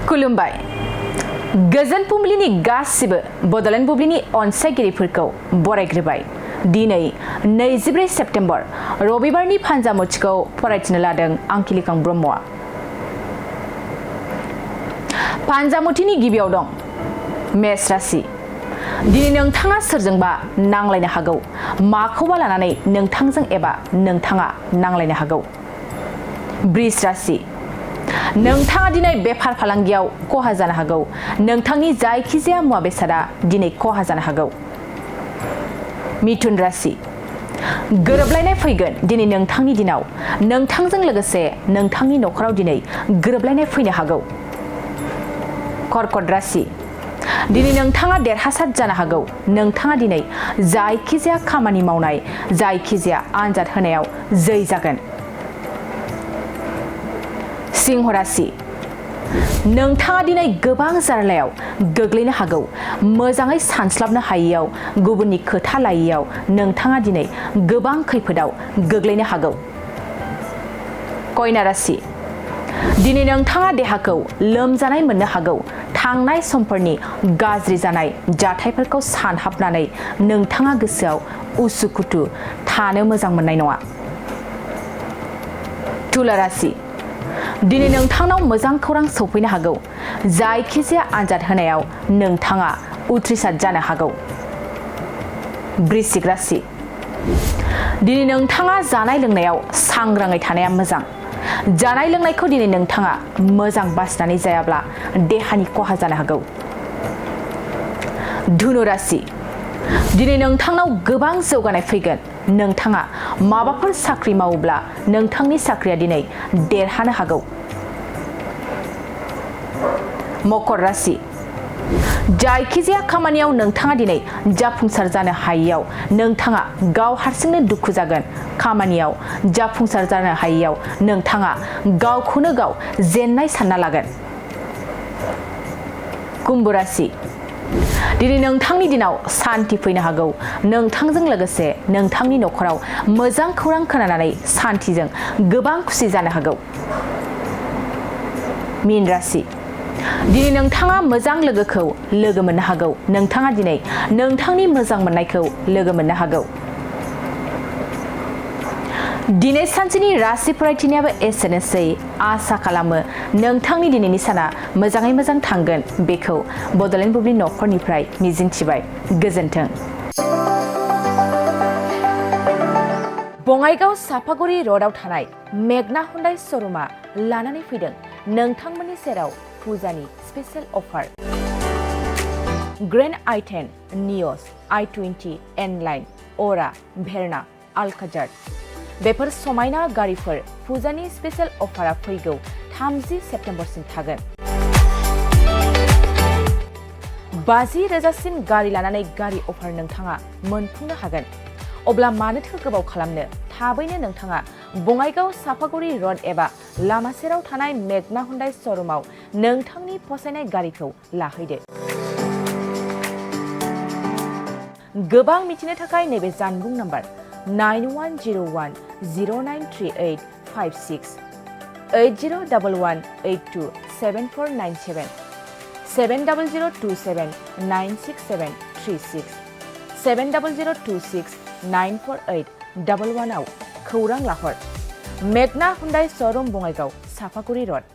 खुलुमबाय गोजोन फुंबिलिनि गासिबो बड'लेण्ड बुब्लिनि अनसायगिरिफोरखौ बरायग्रोबाय। दिनै 24 सेप्तेम्बर रबिबारनि फानजामुथिखौ फरायथिनो लादों आं किलिकां ब्रह्मआ। फानजामुथिनि गिबियाव दं मेष राशि। दिनै नोंथाङा सोरजोंबा नांलायनो हागौ, माखौबा लानानै नोंथांजों एबा नोंथाङा नांलायनो हागौ। बृष राशि। नोंथाङा दिनै बेफार फालांगियाव खहा जानो हागौ। नोंथांनि जायखिजाया मुवा बेसादा दिनै खहा जानो हागौ। मिथुन राशि। गोरोबलायनाय फैगोन दिनै नोंथांनि दिनाव। नोंथांजों लोगोसे नोंथांनि नखराव दिनै गोरोबलायनाय फैनो हागौ। कर्कट राशि। दिनै नोंथाङा देरहासार जानो हागौ। नोंथाङा दिनै जायखिजाया खामानि मावनाय, जायखिजाया आनजाद होनायाव जै जागोन। सिंह राशि। नोंथाङा दिनै गोबां जार्लायाव गोग्लैनो हागौ। मोजाङै सानस्लाबनो हायैयाव, गुबुननि खोथा लायैयाव नोंथाङा दिनै गोबां खैफोदाव गोग्लैनो हागौ। कन्या राशि। दिनै नोंथाङा देहाखौ लोमजानाय मोननो हागौ। थांनाय समफोरनि गाज्रि जानाय जाथायफोरखौ सानहाबनानै नोंथाङा गोसोआव उसुखुथु थानो मोजां मोननाय नङा। तुला राशि। दिनै नोंथांनाव मोजां खौरां सौफैनो हागौ। जायखिजाया आनजाद होनायाव नोंथाङा उथ्रिसार जानो हागौ। वृश्चिक राशि। दिनै नोंथाङा जानाय लोंनायाव सांग्राङै थानाया मोजां। जानाय लोंनायखौ दिनै नोंथाङा मोजां बासिनानै जायाब्ला देहानि खहा जानो हागौ। धनु राशि। दिनै नोंथांनाव गोबां जौगानाय फैगोन। नोंथाङा माबाफोर साख्रि मावोब्ला नोंथांनि साख्रिया दिनै देरहानो हागौ। मकर राशि। जायखिजाया खामानियाव नोंथाङा दिनै जाफुंसार जानो हायैयाव नोंथाङा गाव हारसिंनो दुखु जागोन। खामानियाव जाफुंसार जानो हायैयाव नोंथाङा गावखौनो गाव जेननाय सानना लागोन। कुम्भ राशि। दिनै नोंथांनि दिनाव सान्थि फैनो हागौ। नोंथांजों लोगोसे नोंथांनि नखराव मोजां खौरां खोनानानै सान्थिजों गोबां खुसि जानो हागौ। मीन राशि। दिनै नोंथाङा मोजां लोगोखौ लोगो मोननो हागौ। नोंथाङा दिनै नोंथांनि मोजां मोननायखौ लोगो मोननो हागौ। दिनै सानसेनि राशि फरायथिनायाबो एसेनोसै। आसा खालामो नोंथांनि दिनैनि साना मोजाङै मोजां थांगोन। बेखौ बड'लेण्ड बुब्लि नखरनिफ्राय मिजिंथिबाय। गोजोन्थों। बङाइगाव सापागुरि र'डआव थानाय मेगना हुन्डाइ श'रुमआ लानानै फैदों नोंथांमोननि सेराव फुजानि स्पेशेल अफार। ग्रेन्ड i10, नियस, i20, N-लाइन, अरा, भेरना, अल्काजार। बेफोर समायना गारिफोर फुजानि स्पेशेल अफारा फैगौ 30 सेप्तेम्बरसिम थागोन। 50,000सिम गारि लानानै गारि अफार नोंथाङा मोनफुंनो हागोन। अब्ला मानोथो गोबाव खालामनो? थाबैनो नोंथाङा बङाइगाव सापागुरि र'ड एबा लामा सेराव थानाय मेगना हुन्डाइ श'रुमाव नोंथांनि फसायनाय गारिखौ लाहैदो। गोबां मिथिनो थाखाय नैबे जानबुं नाम्बार 9101093856 8011827497 70027967336 70026948111 आव खौरां लाहर। मेगना हुन्डाइ श'रुम बङाइगाव सापागुरि र'ड।